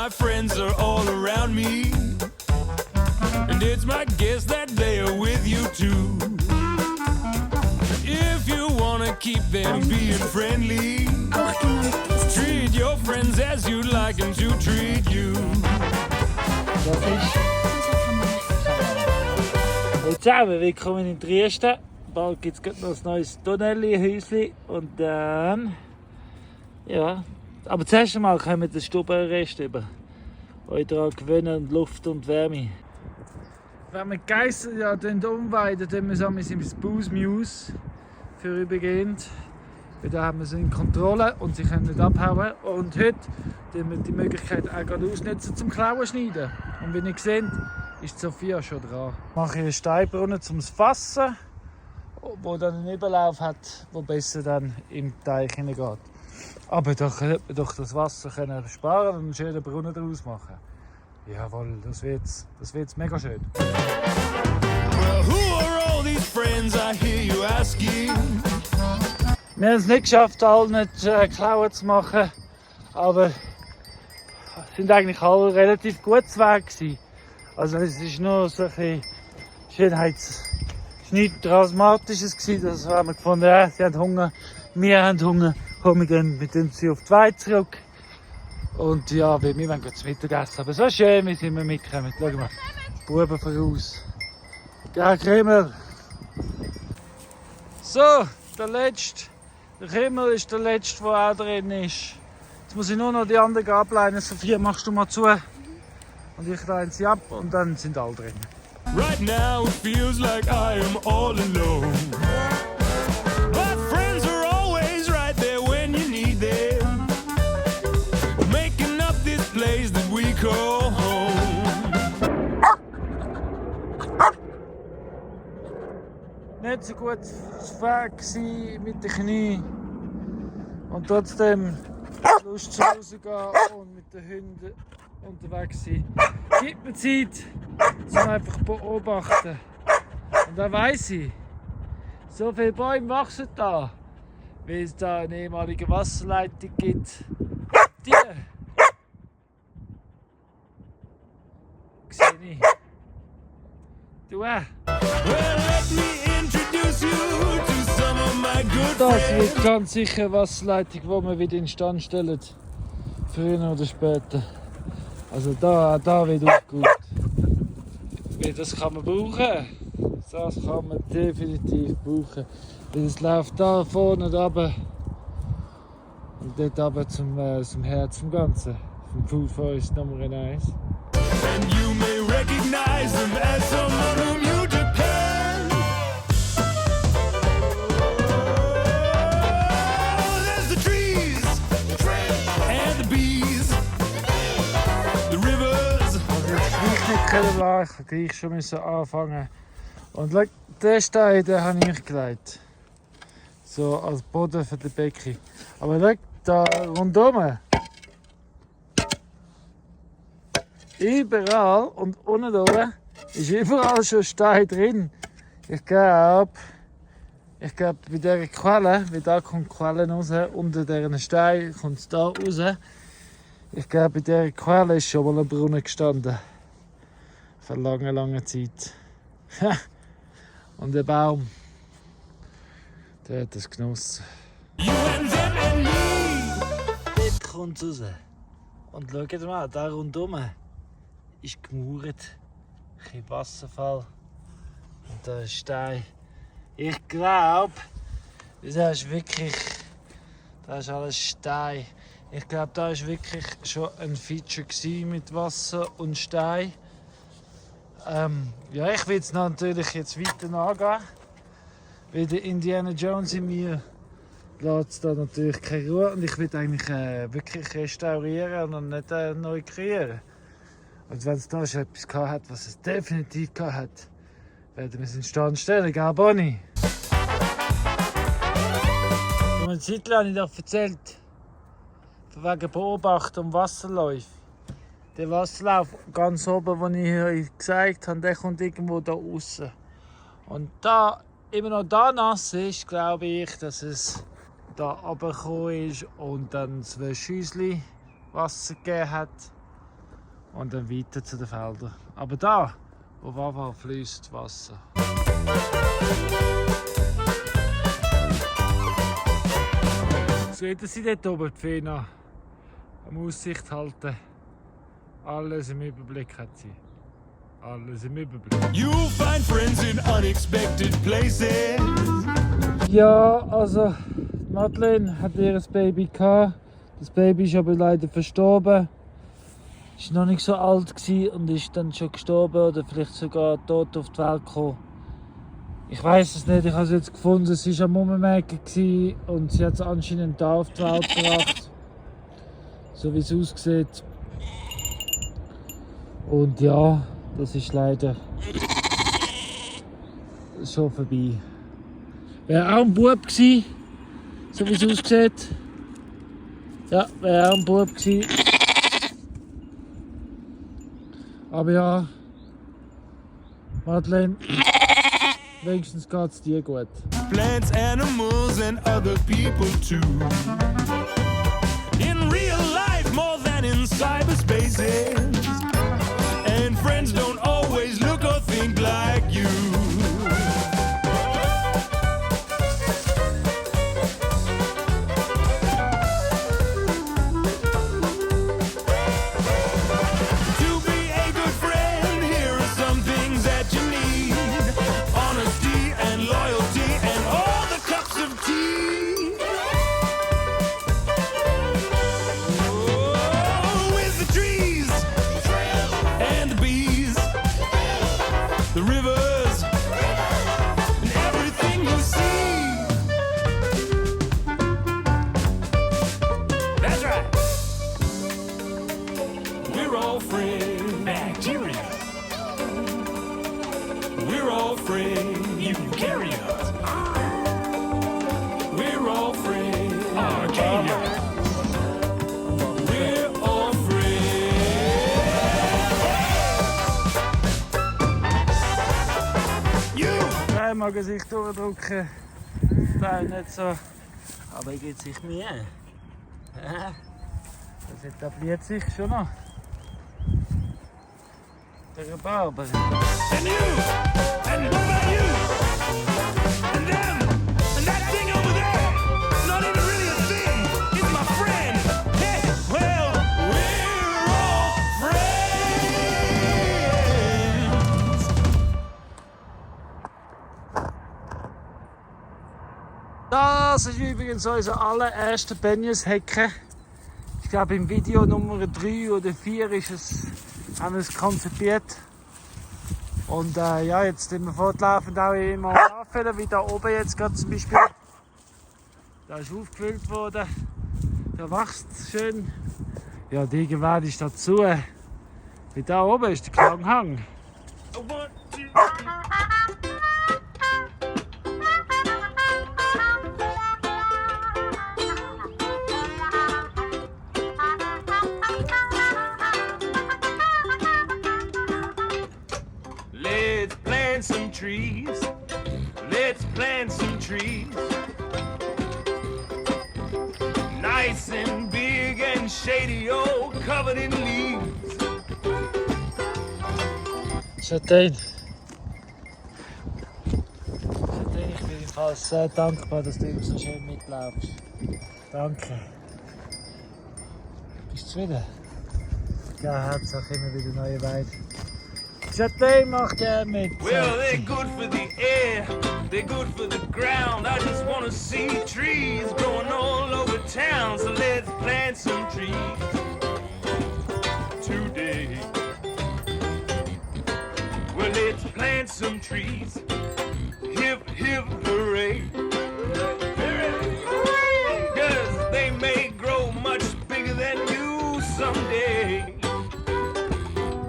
my friends are all around me, and it's my guess that they are with you too. If you wanna keep them being friendly, treat your friends as you'd like them to treat you. Hallo zusammen, willkommen in Trieste. Bald gibt es noch ein neues Tonelli-Häuschen und dann... Ja, aber zuerst einmal können wir den Stubenrest über. Euch daran gewöhnen und Luft und Wärme. Wenn wir Geister umweiden, dann müssen wir ins Booze-Muse vorübergehend. Weil da haben wir sie in Kontrolle und sie können nicht abhauen. Und heute nutzen wir die Möglichkeit auch gerade ausnutzen zum Klauen schneiden. Und wie ihr seht, ist Sophia schon dran. Ich mache einen Steinbrunnen zum Fassen, wo dann einen Überlauf hat, der besser dann im Teich hineingeht. Aber da könnte man doch das Wasser sparen und einen schönen Brunnen daraus machen. Jawohl, das wird's mega schön. Well, who are all these friends I hear you asking? Wir haben es nicht geschafft, alle nicht Klauen zu machen, aber es sind eigentlich alle relativ gut zu Weg gewesen. Also es ist nur so ein nichts Dramatisches gewesen. Also haben wir gefunden, ja, sie haben Hunger, wir haben Hunger, komm, wir gehen mit sie auf die Weide zurück. Und ja, wir wollen zu Mittag essen. Aber so schön, wie sind wir mitgekommen. Schau mal, die Buben voraus. Ja, Kreml. So, der Kreml ist der letzte, der auch drin ist. Jetzt muss ich nur noch die anderen ableiten. Sophia, machst du mal zu. Und ich leine sie ab und dann sind alle drin. Right now it feels like I am all alone. My friends are always right there when you need them, making up this place that we call home. Nicht so gut Weg mit den Knien und trotzdem Lust zu Hause gehen und mit den Hunden unterwegs sein. Gibt mir Zeit zum einfach beobachten. Und dann weiss ich, so viele Bäume wachsen da, weil es da eine ehemalige Wasserleitung gibt. Die sehe ich. Du auch. Well, let me introduce you to some of my good Das friends. wird ganz sicher eine Wasserleitung, die wir wieder instand stellen. Früher oder später. Also da wird aufgeholt. Weil das kann man brauchen. Das kann man definitiv brauchen. Weil es läuft da vorne und runter. Und dort runter zum Herz vom Ganzen. Vom Food Forest Nummer 1. And you may recognize them as someone whom you depend. Oh, there's the trees and the bees, the rivers. Also jetzt gleich nicht können lassen, ich gleich schon müssen anfangen. Und schau, den Stein, den habe ich gelegt. So als Boden für den Becken. Aber schau, da rundherum. Überall und unten oben ist überall schon Stein drin. Ich glaube bei dieser Quelle, weil da kommt die Quelle raus, unter diesen Stein kommt es da raus. Ich glaube bei dieser Quelle ist schon mal ein Brunnen gestanden. Vor langer Zeit. Und der Baum, der hat das genossen. You and them and me. Dort kommt es raus. Und schaut mal, da rundherum ist gemauert. Ein bisschen Wasserfall. Und da ist Stein. Ich glaube, das ist alles Stein. Ich glaube, da war wirklich schon ein Feature mit Wasser und Stein. Ja, ich will es natürlich jetzt weiter nachgehen. Weil der Indiana Jones in mir lässt da natürlich keine Ruhe. Und ich will eigentlich wirklich restaurieren und nicht neu kreieren. Und wenn es da schon etwas gehabt hat, was es definitiv gehabt hat, werden wir es instand stellen, gell, Bonnie? Vor einer Zeit lang habe ich dir erzählt, von wegen Beobachten und Wasserläufe. Der Wasserlauf ganz oben, den ich euch gesagt habe, der kommt irgendwo da raus. Und da immer noch da nass ist, glaube ich, dass es da runtergekommen ist und dann 2 Schüssel Wasser gegeben hat. und dann weiter zu den Feldern. Aber da, wo Wawa fließt Wasser. So hätten sie dort oben die Fena am Aussicht halten. Alles im Überblick hat sie. Alles im Überblick. You'll find friends in unexpected places. Ja, also Madeleine hat ihr Baby gehabt. Das Baby ist aber leider verstorben. Ist noch nicht so alt gewesen und ist dann schon gestorben oder vielleicht sogar tot auf die Welt gekommen. Ich weiß es nicht, ich habe es jetzt gefunden. Sie war am Mummenmägen und sie hat es anscheinend da auf die Welt gebracht. So wie es aussieht. Und ja, das ist leider schon vorbei. Wäre auch ein Bub gewesen, so wie es aussieht. Ja, wäre auch ein Bub gewesen. Aber ja, Madeleine, wenigstens geht es dir gut. Plants, animals, and other people too. In real life, more than in cyberspaces. And friends don't always look or think like you. To be a good friend, here are some things that you need. Honesty and loyalty and all the cups of tea. Oh, with the trees and the bees, the rivers, and everything you see. That's right. We're all friends. Bacteria. We're all friends. Eukaryotes. We're all friends. Arcadia. We're all friends. You. Der mag sich durchdrücken, der nicht so. Aber er gibt sich Mühe. Ja, das etabliert sich schon noch. Der Barber. And you. And what about you? And them. And that thing over there. Not even really a thing. It's my friend. Hey, well, we're all friends. Das ist übrigens unser allererster Benjes-Hecke. Ich glaube im Video Nummer 3 oder 4 ist es, haben wir es konzipiert. Und ja, jetzt sind wir fortlaufend auch immer anfüllen, wie da oben jetzt gerade zum Beispiel. Da ist aufgefüllt worden. Da wächst es schön. Ja, und irgendwann ist dazu. Wie da oben ist der Klanghang. One, two, let's plant some trees. Let's plant some trees. Nice and big and shady, all covered in leaves. Châtain. Châtain, ich bin im Fall sehr dankbar, dass du immer so schön mitlaufst. Danke. Bist du zufrieden? Ja, Hauptsache immer wieder neue Weide. Châtain macht gerne mit. Well, they're good for the air, they're good for the ground. I just wanna see trees growing all over town. So let's plant some trees today. Well, let's plant some trees. Hip, hip, hooray. Cause they may grow much bigger than you someday.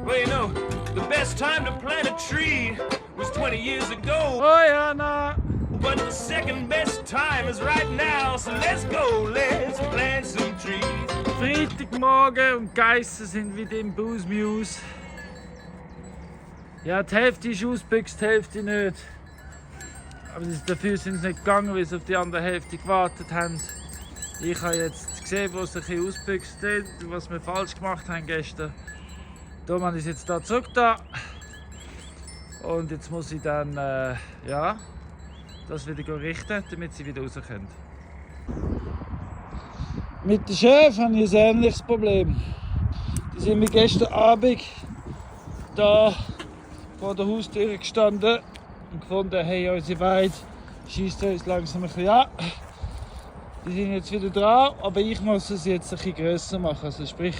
Well, you know, the best time to plant a tree was 20 years ago. Hoi Anna! But the second best time is right now. So let's go, let's plant some trees. Freitagmorgen und die Geissen sind wieder im Busmuse. Ja, die Hälfte ist ausgebüxt, die Hälfte nicht. Aber dafür sind sie nicht gegangen, weil sie auf die andere Hälfte gewartet haben. Ich habe jetzt gesehen, wo sie ein bisschen ausgebüxt sind, was wir falsch gemacht haben gestern. Da habe ich jetzt da zurück da. Und jetzt muss ich dann ja, das wieder richten, damit sie wieder raus können. Mit den Schäfen habe ich ein ähnliches Problem. Die sind mir gestern Abend da vor der Haustür gestanden und gefunden, hey, unsere Weide schießt uns langsam ein bisschen an. Die sind jetzt wieder dran, aber ich muss es jetzt ein bisschen grösser machen. Also sprich,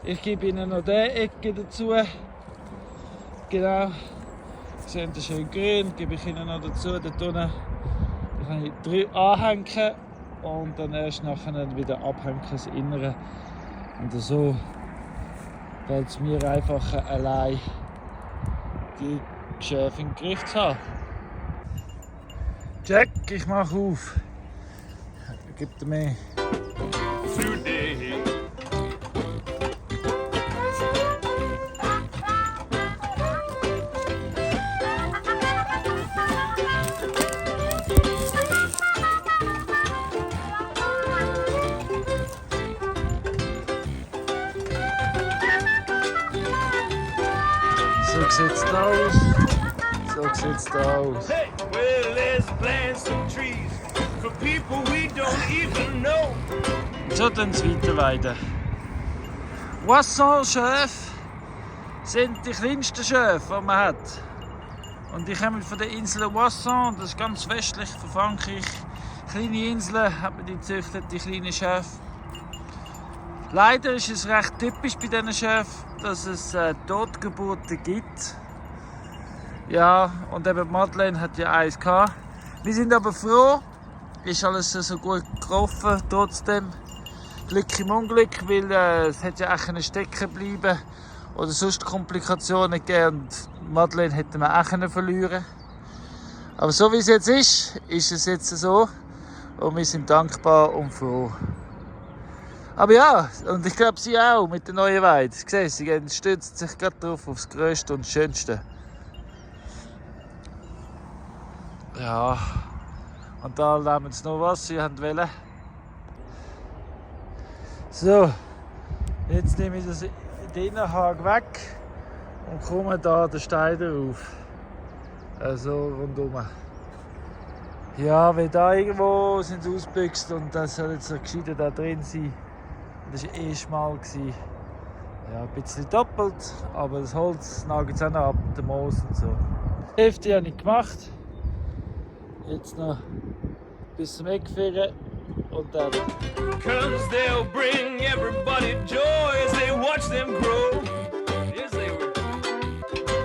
ich gebe ihnen noch diese Ecke dazu. Genau. Sie sehen das schön grün, gebe ich ihnen noch dazu. Dort unten da kann ich 3 anhängen und dann erst nachher wieder abhängen, das Innere. Und so fällt es mir einfacher, allein die Schäfe im Griff zu haben. Jack, ich mache auf. Gib dir mehr. Today. So sieht's da aus. So sieht's da aus. Hey, well, let's plant some trees for people we don't even know. So dann es weiterweiden. Oisson-Schäfe sind die kleinsten Schäfe, die man hat. Und die kommen von der Insel Oisson, das ist ganz westlich von Frankreich. Kleine Inseln hat man die gezüchtet, die kleinen Schäfe. Leider ist es recht typisch bei diesen Schäfen, dass es Totgeburten gibt. Ja, und eben Madeleine hat ja eins gehabt. Wir sind aber froh, ist alles so gut gelaufen, trotzdem. Glück im Unglück, weil es hätte ja auch stecken bleiben oder sonst Komplikationen gegeben und Madeleine hätte man auch verlieren. Aber so wie es jetzt ist es jetzt so und wir sind dankbar und froh. Aber ja, und ich glaube sie auch mit der neuen Weide. Sie stützt sich gerade drauf aufs Größte und Schönste. Ja, und da nehmen sie noch was, sie wollen. So, jetzt nehme ich den Innenhang weg und komme da den Stein drauf. Also rundum. Ja, weil da irgendwo sind sie ausgebüxt und das soll jetzt so gescheiter da drin sein. Das war schmal. Ja, ein bisschen doppelt, aber das Holz nagelt es auch noch ab, der Moos und so. Die Hälfte habe ich gemacht. Jetzt noch bis zum Eck führen und dann. Cause they'll bring everybody joy as they watch them grow. Yes, they will.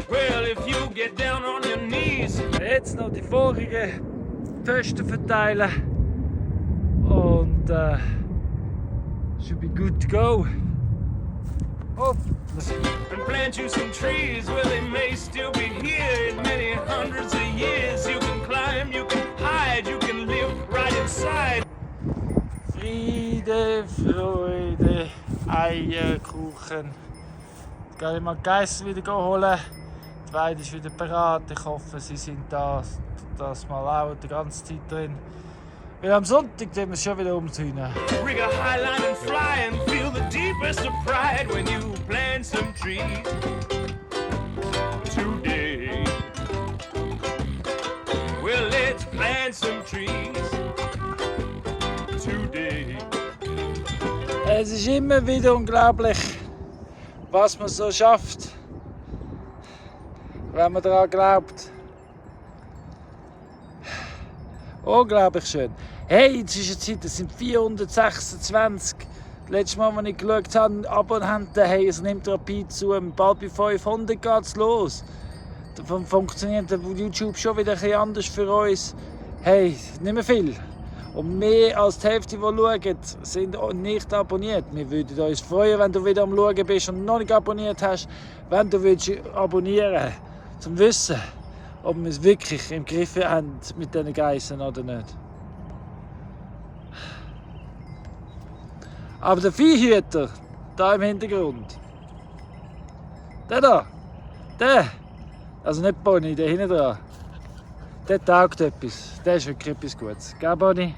Well, if you get down on your knees. Jetzt noch die vorigen Pfosten verteilen und should be good to go. Oh. And plant you some trees where they may still be here in many hundreds of years. You can climb, you can hide, you can live right inside. Friede, Freude, Eierkuchen. Jetzt gehe ich mal die Geissen wieder holen. Die Weide ist wieder bereit. Ich hoffe, sie sind das mal auch die ganze Zeit drin. Weil am Sonntag gehen wir es schon wieder umzäunen. Rig a high line and fly and feel the deepest of pride when you plant some trees today. Well, let's plant some trees today. Es ist immer wieder unglaublich, was man so schafft, wenn man daran glaubt. Unglaublich schön. Hey, jetzt ist eine Zeit, es sind 426. Das letzte Mal, als ich geschaut habe, Abonnenten, hey, es nimmt rapid zu. Bald bei 500 geht es los. Dann funktioniert YouTube schon wieder ein bisschen anders für uns. Hey, nicht mehr viel. Und mehr als die Hälfte, die schauen, sind nicht abonniert. Wir würden uns freuen, wenn du wieder am Schauen bist und noch nicht abonniert hast, wenn du abonnieren willst, zum Wissen, ob wir es wirklich im Griff haben mit diesen Geissen oder nicht. Aber der Viehhüter, da im Hintergrund, der, also nicht Bonnie, der hinten dran, der taugt etwas, der ist wirklich etwas Gutes. Gell, Bonnie?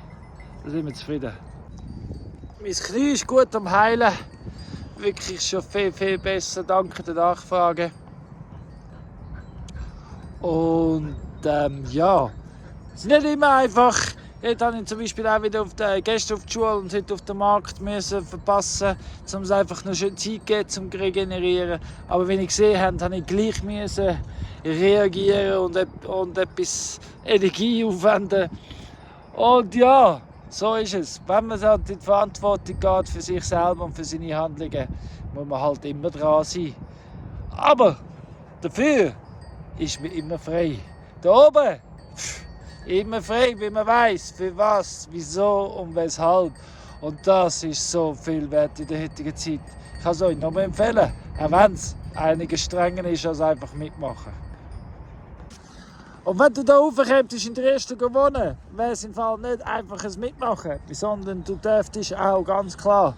Da sind wir zufrieden. Mein Knie ist gut am Heilen, wirklich schon viel, viel besser. Danke der Nachfrage. Und ja, es ist nicht immer einfach. Heute habe ich zum Beispiel auch wieder gestern auf die Schule und heute auf den Markt müssen verpassen, um es einfach noch schön Zeit geben, zum regenerieren. Aber wenn ich gesehen habe, habe ich gleich müssen reagieren und etwas Energie aufwenden. Und ja, so ist es. Wenn man halt in die Verantwortung geht für sich selber und für seine Handlungen, muss man halt immer dran sein. Aber dafür ist man immer frei. Da oben, immer frei, wie man weiß, für was, wieso und weshalb. Und das ist so viel wert in der heutigen Zeit. Ich kann es euch nur empfehlen, auch wenn es einiges strenger ist als einfach mitmachen. Und wenn du da raufkommst, in der ersten gewonnen, wäre es im Fall nicht einfach ein Mitmachen, sondern du dürftest auch ganz klar.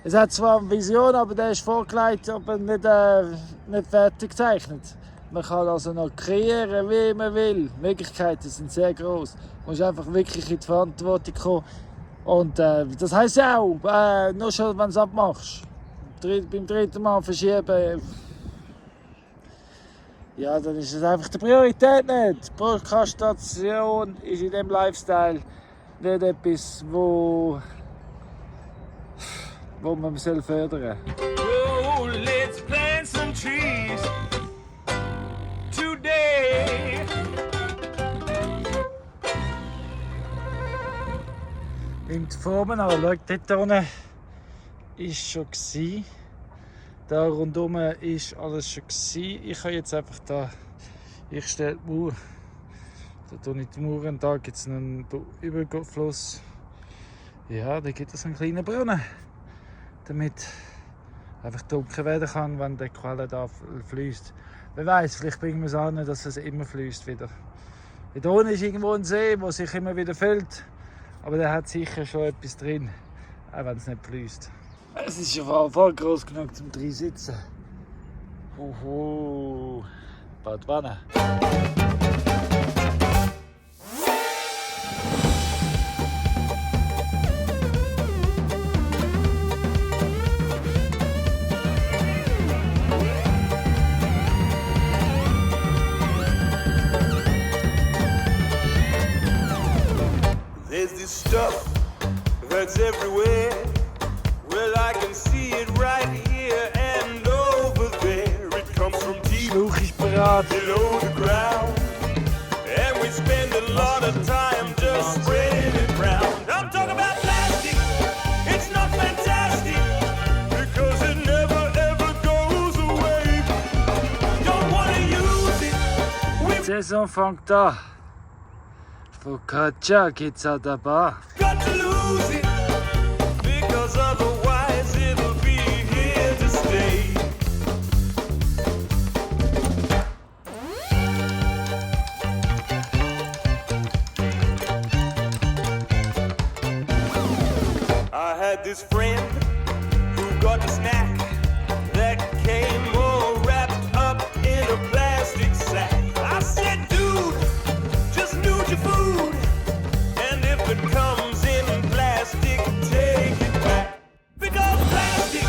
Es hat zwar eine Vision, aber der ist vorgelegt, aber nicht fertig gezeichnet. Man kann also noch kreieren, wie man will. Die Möglichkeiten sind sehr groß. Du musst einfach wirklich in die Verantwortung kommen. Und das heisst ja auch, nur schon, wenn du es abmachst. Beim dritten Mal verschieben. Ja, dann ist es einfach die Priorität nicht. Die Prokrastination ist in diesem Lifestyle nicht etwas, wo man fördern soll. Oh, let's plant some trees today. Im Formen, aber schau, dort unten ist schon gsi. Da rundum ist alles schon gsi. Ich habe jetzt einfach da, ich stelle die Mauer. Da tue ich die Mauer und da gibt es einen Überfluss. Ja, da gibt es einen kleinen Brunnen, damit einfach dunkel werden kann, wenn der Quelle da fließt. Wer weiß, vielleicht bringen wir es an, dass es immer fließt wieder. Da unten ist irgendwo ein See, der sich immer wieder füllt. Aber der hat sicher schon etwas drin, auch wenn es nicht fließt. Es ist ja voll groß genug zum drin sitzen. Hoho, Badwanne. There's this stuff that's everywhere. Well, I can see it right here and over there. It comes from deep Schluch ist bereit. below the ground. And we spend a lot of time just spreading it round. I'm talking about plastic. It's not fantastic because it never ever goes away. Don't wanna use it. Die Saison fängt an. Focaccia geht's an der Bar. Got to lose it because otherwise it'll be here to stay. I had this friend who got a snack that came all wrapped up in a plastic sack. I said, dude, just nude your food. And if it comes in plastic, take it back. Because plastic,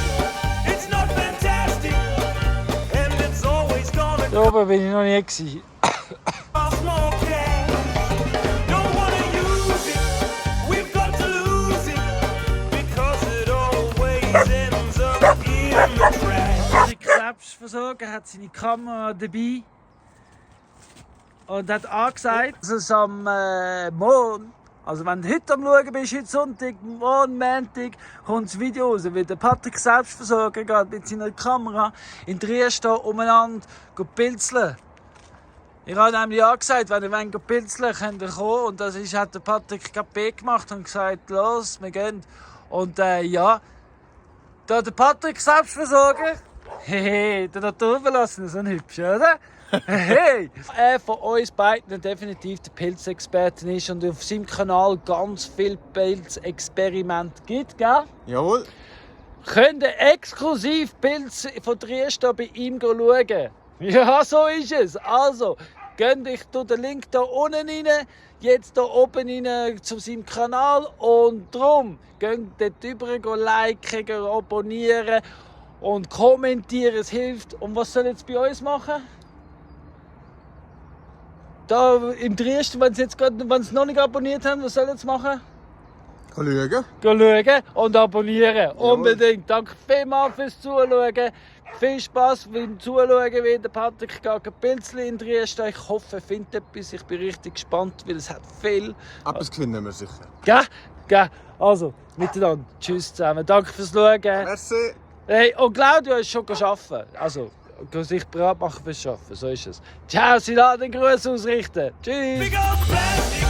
it's not fantastic. And it's always gonna Da oben bin ich noch nie gewesen. cost more cash. Don't wanna use it, we've got to lose it. Because it always ends up in the trash. Der Selbstversorger hat seine Kamera dabei und hat angesagt, dass es am Morgen, also wenn du heute am Schauen bist, heute Sonntag, morgen Montag, kommt das Video raus, wie der Patrick Selbstversorger geht mit seiner Kamera in Trier umeinander pilzeln. Ich habe nämlich angesagt, wenn ihr pilzeln wollt, könnt ihr kommen. Und das hat der Patrick KP gemacht und gesagt, los, wir gehen. Und ja, da der Patrick Selbstversorger, hehe, der Natur verlassen, so ein hübsch, oder? Hey! Er von uns beiden definitiv der Pilzexperte ist und auf seinem Kanal ganz viele Pilzexperimente gibt, gell? Jawohl. Könnt ihr exklusiv Pilze von Trier bei ihm schauen? Ja, so ist es. Also, geht euch den Link hier unten rein, jetzt hier oben rein zu seinem Kanal und darum geht dort rüber liken, abonnieren und kommentieren, es hilft. Und was soll jetzt bei uns machen? Da im Triest, wenn sie noch nicht abonniert haben, was sollen sie jetzt machen? Schauen. Schauen und abonnieren. Unbedingt. Danke vielmals fürs Zuschauen. Viel Spass beim Zuschauen wieder. Patrick geht ein bisschen in Triest. Ich hoffe, er findet etwas. Ich bin richtig gespannt, weil es hat viel. Etwas finden wir sicher. Gell? Also, miteinander. Tschüss zusammen. Danke fürs Schauen. Merci. Hey, und Claudio ist schon arbeiten. Also, sich bereit machen fürs Arbeiten. So ist es. Ciao, sie lassen den Gruß ausrichten. Tschüss. Big old plastic